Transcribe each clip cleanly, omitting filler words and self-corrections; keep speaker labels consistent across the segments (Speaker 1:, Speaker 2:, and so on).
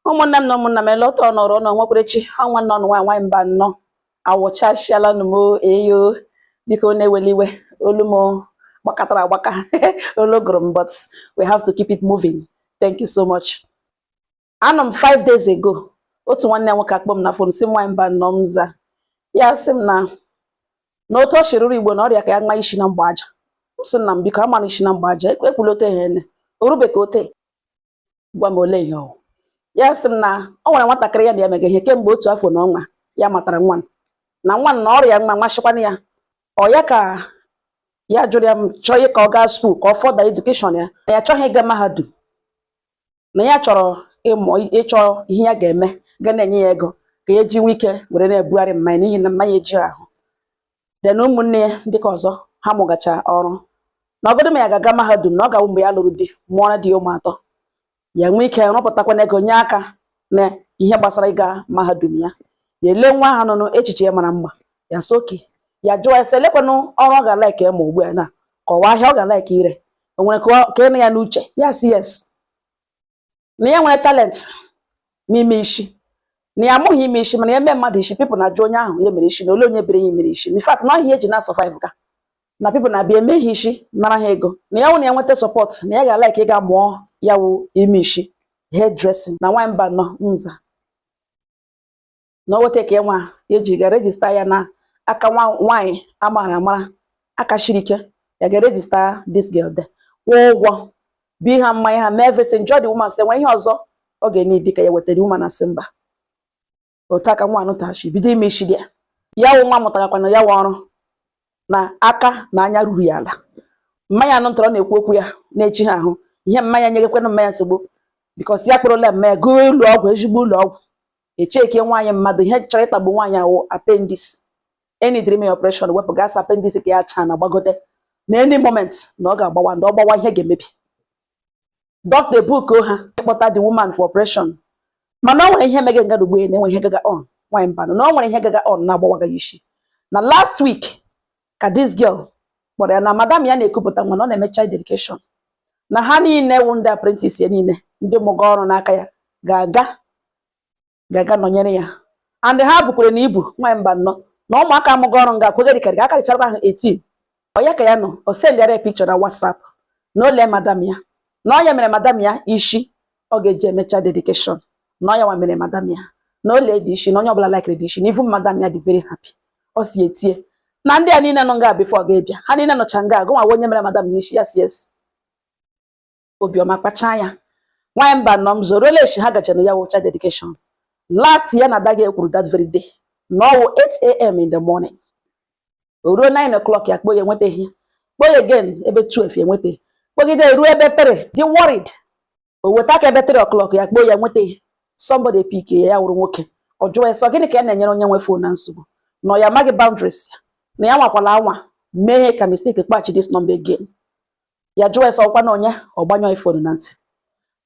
Speaker 1: Ụmụnne m na ụmụnna m, ele otu ọ nọrọ ụnọ nwekwarechi ọnwa nọ nwaanyị nwaanyị mba nnọọ awụchasịala nụ m eyo. Biko, na-eweli iwe, olu m gbakọtara agbaka, olu gụrụ m, but we have to keep it moving. Thank you so much. Anọ m 5 days ago, otu nwanne m nwoke akpọ m na phone, sị m, "Nwaanyị mba nnọọ." M za ya, sị m na otu o shiruru Igbo na ọrịa ka ya nwa isi na mgba aja. M sị na m biko amana isi na mgba aja ekwula ote ya ene orube ka ote gwa m ole ihe ọ. Ya sị m na o nwere nwatakịrị ya na ya mega ihe kemgbe otu afọ na ọnwa. Ya matara nwa na nwa na ọrịa nwa nwachikwana ya. Ọ ya ka ya jụrụ ya, m chọrọ ka ọ gaa school, ka ọ further education ya. Na ya chọghị ịga mahadum, na ya chọrọ ịmụ ịchọ ihe ya ga-eme ga na-enye ya ego, ka ya ji nwee ike were na-ebugharị mmanya, n'ihi na mmanya eji ahụ de na ụmụnne ya ndị ka ọzọ ha mụgacha ọrụ. Na ọgọdụ ma ya ga-aga mahadum, na ọ ga-awụ mgbe ya lụrụ di, mụọrọ di ya ụmụ atọ, ya nwee ike rụpụtakwana ego nye aka na ihe gbasara ịga mahadum ya. Ya ele nwa ahụ nụnụ, echiche ya mara mma. Ya sị oke ya jụọ ya sị elekwanụ ọrụ ọ ga-alike ịmụ ugbu a, na kọwaa ahịa ọ ga-alike ire, o nwere ka ịnụ ya n'uche. Ya sị yes, na ya nwere talent n'ime isi, na ya amụghị ime isi, mana ya eme mmadụ isi, people na-ajụ onye ahụ ya mere isi na ole onye bere ya mere isi. In fact, na ihe eji na survive ka na people na-abịa eme ha isi, nara ha ego. Na ya nwụ na ya nweta support, na ya ga-alike ịga mụọ ya wụ ime isi, hair dressing. Na nwaanyị mba nọ nza na o weta ka nwa eji ga register ya na aka nwa nwaanyị amara amara aka shiri ike. Ya ga register this girl there, kwụọ ụgwọ, bi ha mmanya, ha mee everything. Jụọ the woman sị nwere ihe ọzọ ọ ga-ene dị ka ya wetara. Woman na sị mba. Otu aka nwa anụtachi bido ime isi dị ya. Ya wụ nwa mụtarakwana ya wụ ọrụ na aka na anya ruru ya ala. Mmanya anụ ntọrọ na-ekwu okwu ya na-echi ha ahụ ihe mmanya nyegekwanụ mmanya nsogbu, because ya kpụrụla mmanya gụọ ụlọ ọgwụ, ezigbo ụlọ ọgwụ, echeke nwaanyị mmadụ. Ihe chọrọ ịtagbu nwaanyị ahụ, appendix enidiri ime operation, wepụ gas appendix ka ya chaa na gbagote na any moment na ọ ga-agbawa, ndị ọ gbawa ihe ga-emebi. Dọkịta ebuko ha ịkpọta the woman for operation, mana o nwere ihe mege nga ugbu na enwe ihe gaga on. Nwaanyị mbanụ, na o nwere ihe gaga on na-agbawaga ya isi. Na last week ka this girl kpọrọ ya na madam ya na-ekupụta nwa, na ọ na-eme child dedication, na ha niile wụ ndị apprentice ya niile, ndị mụga ọrụ n'aka ya, ga-aga nọnyere ya. And ha bukwere na ibu. Nwaanyị mba nnọọ, na ụmụaka amụga ọrụ nga kwegerịkarị ka akarịchara ahụ 18. Ọ ya ka ya nọ, o sendịara ya picture na WhatsApp na ole madam ya, na ọ ya mere madam ya isi ọ ga-eji emecha dedication, na ọ ya nwa mere madam ya, na ole dị isi, na onye ọbụla likere dị isi, na even madam ya dị very happy. Ọ si etie na ndị a niile nọ nga before ga-ebịa, ha niile nọcha nga gụnwa onye mere madam ya isi. Yes, yes, obiọma kpachaa ya. Nwaanyị mba nọ m zoro echi ha gachara ya wụcha dedication. Last ya na ada ga ekwuru that very day na ọwụ 8 a.m. in the morning. O ruo 9 o'clock, ya kpọọ ya, enwetaghị ya. Kpọọ ya again ebe 12, ya enwetaghị. Kpọgide ruo ebe 3, dị worried, o weta aka ebe 3 o'clock, ya kpọọ ya, enwetaghị. Somebody pick ya, ya wụrụ nwoke. Ọ jụọ ya sọ gịnị ka ya na-enyere onye nwe phone na nsogbu, na ọ ya amaghị boundaries ya, na ya nwakwala anwa mee ihe ka mistake kpaghachi this number again. Ya jụọ ya sọ ọkwa na onye ọ gbanyụọ phone na ntị.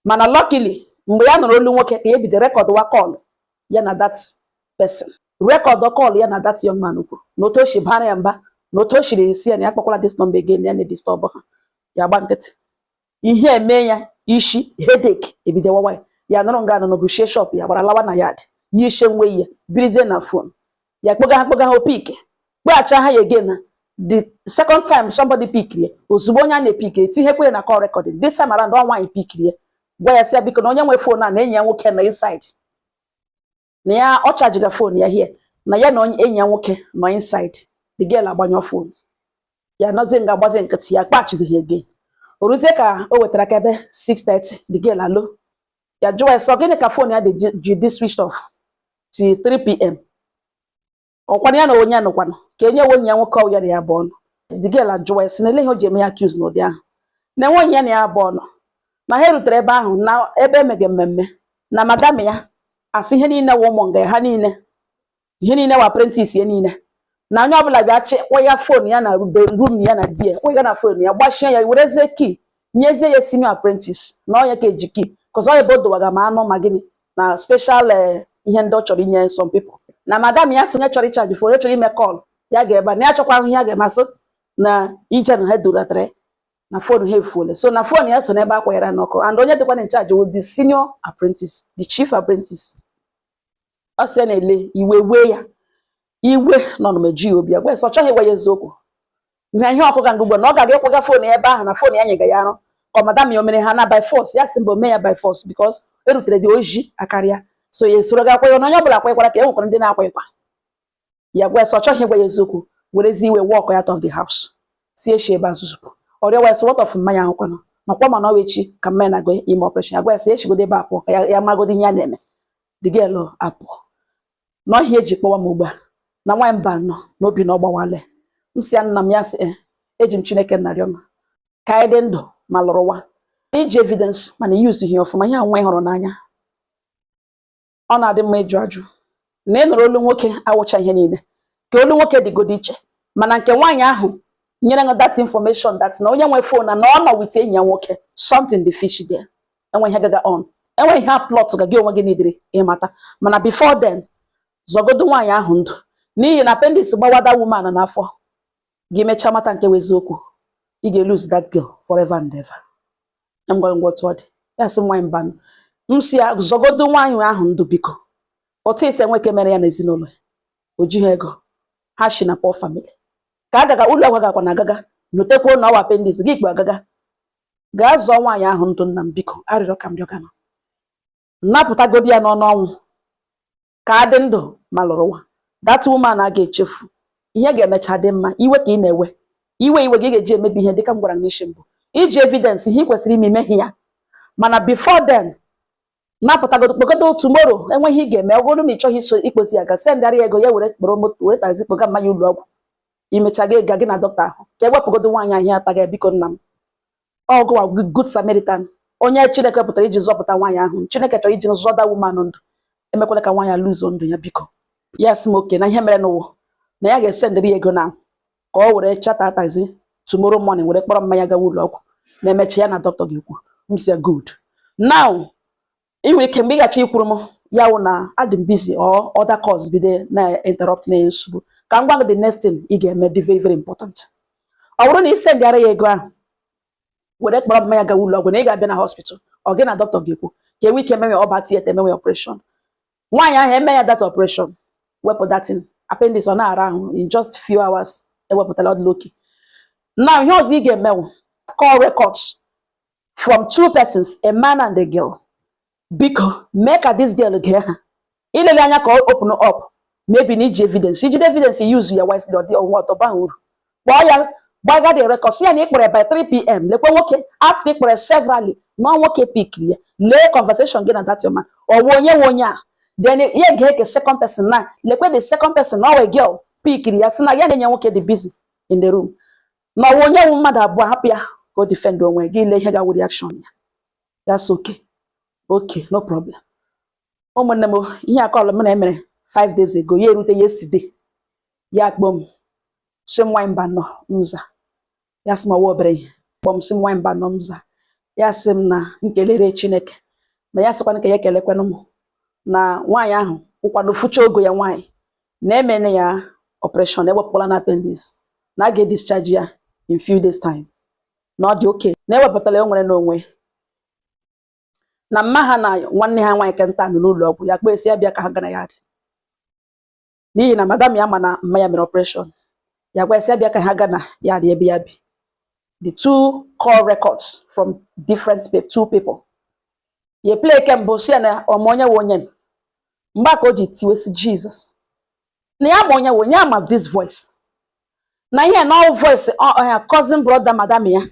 Speaker 1: Mana luckily, mgbe ya nụrụ olu nwoke, ka ya bido record wa call ya na that person, record call ya na that young man kwuru, na otu o si bara ya mba, na otu o siri esi ya na ya kpọkwala this number again, ya na-edisturb ha. Ya gba nkịtị, ihe eme ya isi headache ebido wawa ya. Ya nụrụ nga nọ n'obushie shop, ya gbara lawa na yard ya, ishe nwe ya birizie na phone ya, kpoga ha, kpoga ha, opick kpọghachi ha ya again. Na the second time somebody pick ya, ozugbo onye a na-epick etinyekwa ya na call recording. This time around, ọ nwaanyị pickiri ya, gwa ya sị ya biko, na onye nwe phone a na enyi ya nwoke nọ inside, na ya ọ chargega phone ya here, na ya na onye enyi ya nwoke nọ inside. The girl agbanyụọ phone ya, nọzie nga agbazie nkịtị, ya kpaghachizighị again. O ruzie ka o wetara aka ebe 6:30, the girl alo ya, jụọ ya sọ gịnị ka phone ya dị ji dị switched off till 3 p.m. Ọkwana ya na onye ya nọkwanụ ka enye onye ya nwoke ọ ya na ya bụ ọnụ. The girl ajụwa ya sị na ele ihe o ji eme ya accuse n'ụdị ahụ, na enwe onye ya na ya bụ ọnụ, na ha erutere ebe ahụ na ebe emege mmemme, na madam ya asị ihe niile wụ ụmụ nga ya, ha niile, ihe niile wụ apprentice ya niile, na onye ọbụla bịa chịkwa ya phone ya na room ya na di ya kpọ na phone ya, gbachie ya, werezie key nyezie ya senior apprentice, na ọ ya ka eji key cause ọ ebe o dowaga ma anụ ma gịnị na special ihe ndị ọ chọrọ inye some people. Na madam ya sị onye chọrọ ịcharge phone, onye chọrọ ime call ya ga ebe a, na ya chọkwa ahụ ihe ya ga-emasị na ije na ha dulatara. Na phone ha efuole, so na phone ya so n'ebe akwanyere n'ọkụ, and onye dịkwa in charge wụ the senior apprentice, the chief apprentice. Ọ sị ya na-ele iwe wee ya iwe nọ na meji ya obi ya gwa ya sị ọ chọghị ịgwa ya eziokwu na ihe ọkụga ngugbo na ọ ga-aga ịkwaga phone ya ebe ahụ na phone ya nyega ya arụ ka ọ madam ya o mere ha na by force. Ya sị mba, o mee ya by force because erutere dị oji akarịa, so ya esoro ga akwa na onye ọbụla akwanyekwara ka e nwekwara ndị na-akwanyekwa ya. Gwa ya sị ọ chọghị ịgwa ya eziokwu, werezi iwe walk out of the house, si eshi ebe a zuzupụ. Ọrịa wa sị, what of mmanya ahụkwanụ nakwa mana ọ echi ka mmanya na-agụ ime operation? Ya gwa ya sị echigodo ebe a pụọ ka ya maragodo ihe ya na-eme. The girl apụọ na ọhịa eji kpọwa m ugbu a na nwaanyị mba nọ n'obi na ọ gbawale. M sị ya nna m, ya sị, "Eh, eji m Chineke narịọ m ka anyị dị ndụ ma lụrụwa iji evidence mana use ihe ọfụma." Ihe a nwa ị hụrụ n'anya, ọ na-adị mma ịjụ ajụ na ị nụrụ olu nwoke awụcha ihe niile ka olu nwoke dịgodo iche, mana nke nwaanyị ahụ nyere ṅụ that information that na onye nwe phone na ọ nọ with enyi ya nwoke, something dị fishy there. Enwe ihe gaga on, enwe ihe a plot ga gị onwe gị nidiri ịmata. Mana before then, zọgodo nwaanyị ahụ ndụ, n'ihi na appendix gbawada woman n'afọ gị, mechaa mata nke bụ eziokwu, ị ga-lose that girl forever and ever. Ngwa ngwa, otu ọ dị, ya sị nwaanyị mba, m si ya zọgodo nwaanyị ahụ ndụ, biko. Otu isi enweke mere ya n'ezinụlọ ya, o jighị ego ha shi na poor family ka agaga ụlọ ọgwụ gakwa na agaga notekwuo na ọwa appendix gị kpu agaga gaa zọọ nwaanyị ahụ ndụ. Nna m, biko, arịrịọ ka m rịọgana, napụtagodi ya n'ọnụ ọnwụ ka adị ndụ ma lụrụ nwa. That woman a ga-echefu ihe ga-emecha dị mma. Iwe ka ị na-ewe iwe, iwe gị ga-eji emebi ihe. Dịka m gwara m n'isi mbụ, iji evidence, ihe ị kwesịrị ime, imeghi ya. Mana before then, napụtagodo, kpogodo tomorrow. Enweghị ị ga-eme, ọ bụrụ na ị chọghị iso ikpozi ya, ga sendara ya ego, ya were kpọrọ moto, were taxi kpoga mmanya ụlọ ọgwụ. Imecha gị ga gị na dọkịta ahụ ka ewepụgodo nwaanyị ahụ ataghị ya. Biko nna m, ọgụwa good Samaritan, onye Chineke pụtara iji zọpụta nwaanyị ahụ. Chineke chọrọ iji zọda woman ndụ, emekwala ka nwaanyị lụzo ndụ ya, biko. Ya sị m oke na ihe mere n'ụwa na ya ga-esendịrị ya ego na ka ọ were charter taxi tomorrow morning, were kpọrọ mmanya gawa ụlọ ọgwụ, na-emecha ya na dọkịta ga-ekwu. M sị ya good. Now ị nwere ike mgbe ị gacha ikwuru m ya wụ na adị m busy or other calls bido na interrupt na nsogbu. Ka m gwa gị, the next thing ị ga-eme dị very very important. Ọ bụrụ na ị sendịara ya ego ahụ were kpọrọ mmanya gawa ụlọ ọgwụ, na ị ga-abịa na hospital, ọ gị na dọkịta ga-ekwu ka enwe ike mewe ọba theatre, emewe operation nwaanyị ahụ, eme ya that operation, wepụ datin appendix ọ na-ara ahụ. In just few hours ewepụtala, ọ dịla oke. Now ihe ọzọ ị ga-eme wụ call records from two persons, a man and a girl. Biko mee ka this girl gee ha ilele anya ka ọ open up. Maybe na iji evidence, ijide evidence, use ya wisely, ọ dị ọnwa ọtọ ahụ uru. Kpọọ ya, gbaga the records ya na ị kpọrọ by 3 p.m. Lekwe nwoke after ị kpọrọ severally na nwoke pickiri ya. Lee conversation gị na that your man, ọ wụ onye nwe onye a. Then ya gee ke second person na lekwe the second person na ọ wụ girl pickiri ya, sị na ya na-enye nwoke dị busy in the room, na ọ wụ onye nwe mmadụ abụọ. Hapụ ya ka o defend onwe gị. Lee ihe ga-awụ reaction ya. That's okay, okay, no problem. Ụmụnne m, ihe akọlụ m na emere 5 days ago ya erute yesterday. Ya kpọọ m, sị m nwanyị mba nọ nza. Ya sị m ọwa obere ihe. Kpọọ m, sị m nwanyị mba nọ nza. Ya sị m na nkelere Chineke, ma ya sịkwana ka ya ekelekwanụ m na nwaanyị ahụ kwụkwado fụcha ogo ya nwaanyị na-emene ya operation, ewepụkwala na appendix, na a ga-edischarge ya in few days time, na ọ dị oke, na ewepụtala ya o nwere n'onwe na mma ha na nwanne ha nwaanyị kenta nọ n'ụlọ ọgwụ. Ya kpee sị ya bịa ka ha gara ya dị, n'ihi na madam ya ma na mma ya mere operation. Ya gwa ya sị ya bịa ka ha ga na ya dị ebe ya bi. The two call records from different two people ya play ke mbụ, si ya na ọma onye wụ onye mgbe a ka o ji tiwesi Jesus na ya ma onye wụ onye ama this voice, na ihe na all voice ya cousin brother madam ya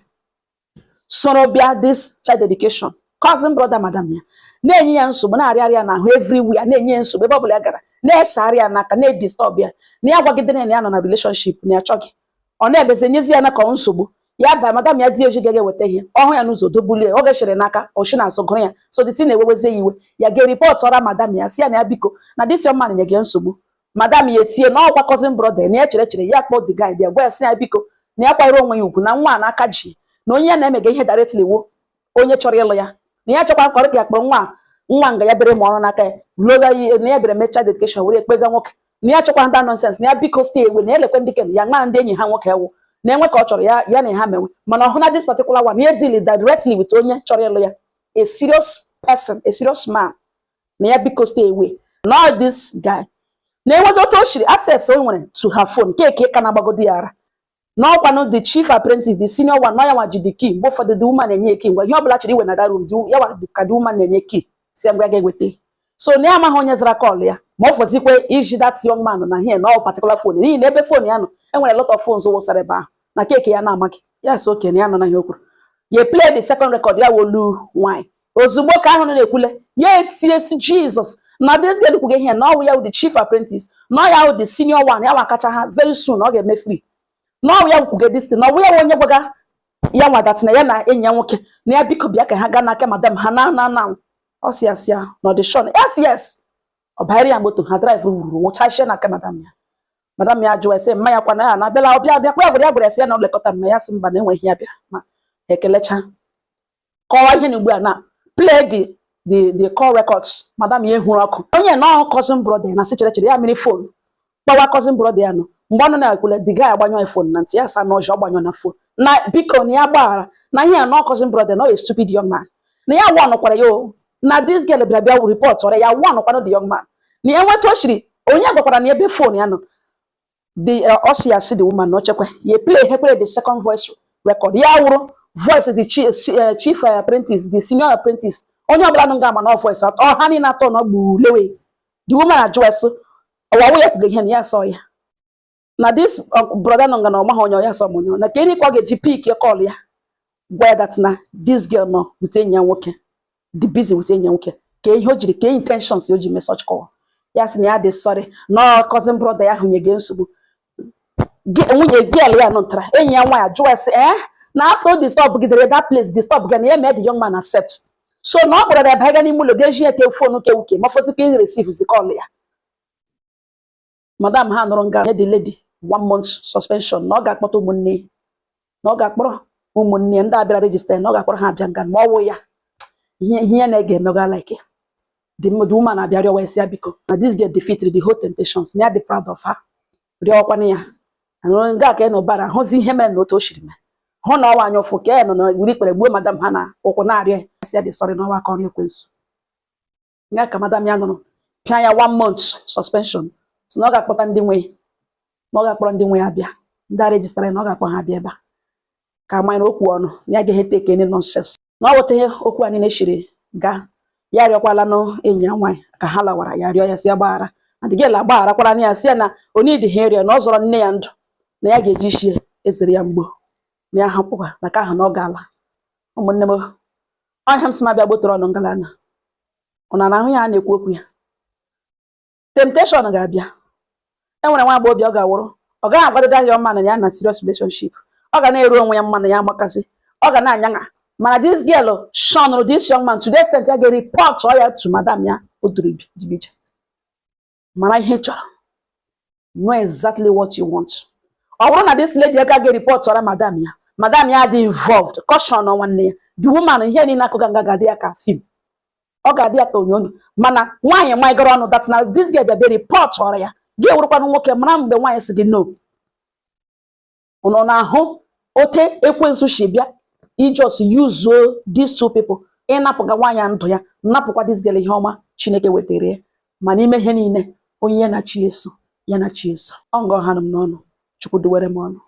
Speaker 1: soro bịa this child dedication. Cousin brother madam ya na-enye ya nsogbu, na-arịarịa ya n'ahụ everywhere, na-enye ya nsogbu ebe ọbụla ya gara, na-esegharị ya n'aka, na-edisturb ya, na ya gwagidere ya na ya nọ na relationship na ya chọghị. Ọ na-ebezi enyezi ya na ka ọ nsogbu ya ba madam ya di oji ga eweta ihe ọhụ ya n'ụzọ dobulie ọ gachiri n'aka oshi na azụ gụrụ ya. So the thing na-ewewezie ya iwe. Ya ga-ereport ọra madam ya, si ya na ya biko, na this young man nye gị nsogbu. Madam ya etie na ọkwa cousin brother na ya chere chere ya kpọọ the guy bịa gwa ya, sị ya biko, na ya kwanyere onwe ya ugwu, na nwa a n'aka ji na onye ya na-emega ihe directly wo onye chọrọ ịlụ ya, na ya chọkwa nkọrọ ka ya kpọrọ nwa a, nwa nga ya bere ma ọrụ n'aka ya loga na ya bịara mechaa dedication were ekpega nwoke, na ya chọkwa nda nonsense, na ya biko stay away, na ya lekwe ndị ken ya nwa ndị enyi ha nwoke wụ Na-enwe ka ọ chọrọ ya, ya na ha menwe, mana ọ hụ na this particular one ya deal directly with onye chọrọ ịlụ ya, a serious person, a serious man, na ya biko stay away. Not this guy na-enwezi otu o shiri access o nwere to her phone keke ka na-agbagodi ya ara. N'ọkwanụ the chief apprentice, the senior one, nọ ya nwa ji the key. Mgbe ụfọdụ the woman na-enye key ngwa ihe ọbụla chọrọ iwe na that room, ya nwa ka the woman na-enye key, si ya ngwa ya ga-eweta. So na ya amaghị onye zara call ya, ma ọ fọzikwe iji that young man na here na ọ particular phone, n'ihi na ebe phone ya nọ enwere lot of phones wụsara ebe ahụ na keke ya na-amaghị ya. Sị okenye ya nọ na ihe o kwuru ya play the second record, ya wolu nwanyị. Ozugbo ka ahụ na-ekwule ya, etie si Jesus na this girl kwuga ihe na ọwụ ya wụ the chief apprentice, na ọ ya wụ the senior one, ya nwa kacha ha, very soon ọ ga-eme free, na ọwụ ya kwuga this thing, na ọwụ ya wụ onye gwaga ya nwa that na ya na enyi ya nwoke na ya biko bịa ka ha gaa n'aka madam ha na ọ si ya si ya na ọ dị sure. Yes, ọ banyere ya moto ha drive ruru nwụchachie n'aka madam ya. Madam ya jụọ ese mma ya kwana ya na-abịala ọbịa bịakwa ya gwara ya sị ya na ọ lekọta mma ya, sị mba, na enweghị ya bịara ma ekelecha kọwaa ihe na ugbu a na play the call records. Madam ya ehuru ọkụ onye na ọ cousin brother na sị chere chere ya mmiri phone kpọwa cousin brother ya nọ. Mgbe ọ nọ na-ekwule, the guy agbanyụ phone na ntị ya, sa na ọjọọ gbanyụ na phone na biko na ya gbaghara na ihe a na ọ cousin brother na ọ a stupid young man, na ya warnụkwara ya o, na this girl bịara bịa report ọrịa ya, warnụkwanụ the young man na ya nweta oshiri onye gwakwara na ebe phone ya nọ. The ọ sị ya sị the woman na o chekwa ya play hekwere the second voice record, ya wụrụ voice the chief apprentice, the senior apprentice. Onye ọbụla nụ ga-ama na ọ voice atọ ha niile atọ na gbulewe. The woman ajụ esi ọwawu ya kwuga ihe na ya sọ ya na this brother nọ nga na ọmaghị onye ya sọ m onye na ka eri ka ọ ga-eji pick call ya gwa ya that na this girl nọ with enyi ya nwoke, dị busy with enyi ya nwoke, ka ihe o jiri ka intentions o ji mee such call. Ya sị na ya dị sorry na cousin brother ya hụnye nsogbu. Nwunye girl ya nọtara enyi ya nwaanyị jụọ sị eh na after o disturb gidere that place, disturb gị na ya mee the young man accept, so na ọ kpọrọ ya banye n'ime ụlọ ga-eji ya tee phone ke wuke ma fọzikwa receive zi call ya. Madam ha nụrụ nga nye the lady one month suspension, na ọ ga-akpọta ụmụnne, na ọ ga-akpọrọ ụmụnne ndị abịara register, na ọ ga-akpọrọ ha abịa nga ma ọ wụ ya ihe ihe ya na-ege emega like ya. The woman abịa rịọwa esi ya biko na this girl defeated the whole temptations, na ya dị proud of her. Rịọkwana ya nụrụ nga ka ya na ụbara hụzi ihe mere na otu o shiri mee, hụ na ọwa anya ụfụ ka ya nọ na wuri ikpere gbuo madam ha na ụkwụ na-arịọ ya sị ya dị sorry n'ọwa aka ọrụ ekwensu ya. Ka madam ya nụrụ pịa ya one month suspension, si na ọ ga-akpọta ndị nwe, na ọ ga-akpọrọ ndị nwe ya bịa, ndị a registara, na ọ ga-akpọ ha bịa ebe a ka manyere okwu ọnụ na ya gaghị take any nonsense, na ọ weta ihe okwu a niile shiri gaa. Ya rịọkwala nụ enyi ya nwaanyị ka ha lawara, ya rịọ ya si ya gbaghara, and the girl agbagharakwara na ya, si ya na onidi ha ịrịọ na ọ zọrọ nne ya ndụ, na ya ga-eji isi ezere ya mgbo na ya hapụkwa maka ahụ na ọ gaala. Ụmụnne m, ọhịa m sị m abịa gbotoro ọnụ ngalana ọ na ahụ ya a na-ekwu okwu ya, temptation ga-abịa. E nwere nwa agbọghọbịa ọ ga-awụrụ ọ gaghị agwadodo ya mma na ya na serious relationship, ọ ga na-eru onwe ya mma na ya amakasị, ọ ga na-anyaṅa, mana this girl shun this young man to the extent ya ga-report ọ ya to madam ya. O duru ije mara ihe ị chọrọ, know exactly what you want. Ọ bụrụ na this lady agaghị report ọra madam ya, madam ya dị involved, caution nwanne ya the woman, ihe niile akụga nga ga-adị ya ka film, ọ ga-adị ya ka onyonyo. Mana nwaanyị maịgara ọnụ that na this girl bịa bịa report ọra ya, gị ewurukwanụ nwoke mara mgbe nwaanyị si gị no. Unu na-ahụ ote ekwensu si bịa ijos yuzuo these two people ịnapụga nwaanyị ndụ ya, napụkwa this girl ihe ọma Chineke wetara ya. Ma n'ime ihe niile, onye ya na chi eso, ya na chi eso. Ọ ngọ ha nụ m n'ọnụ. Chukwu duwere m ọnụ.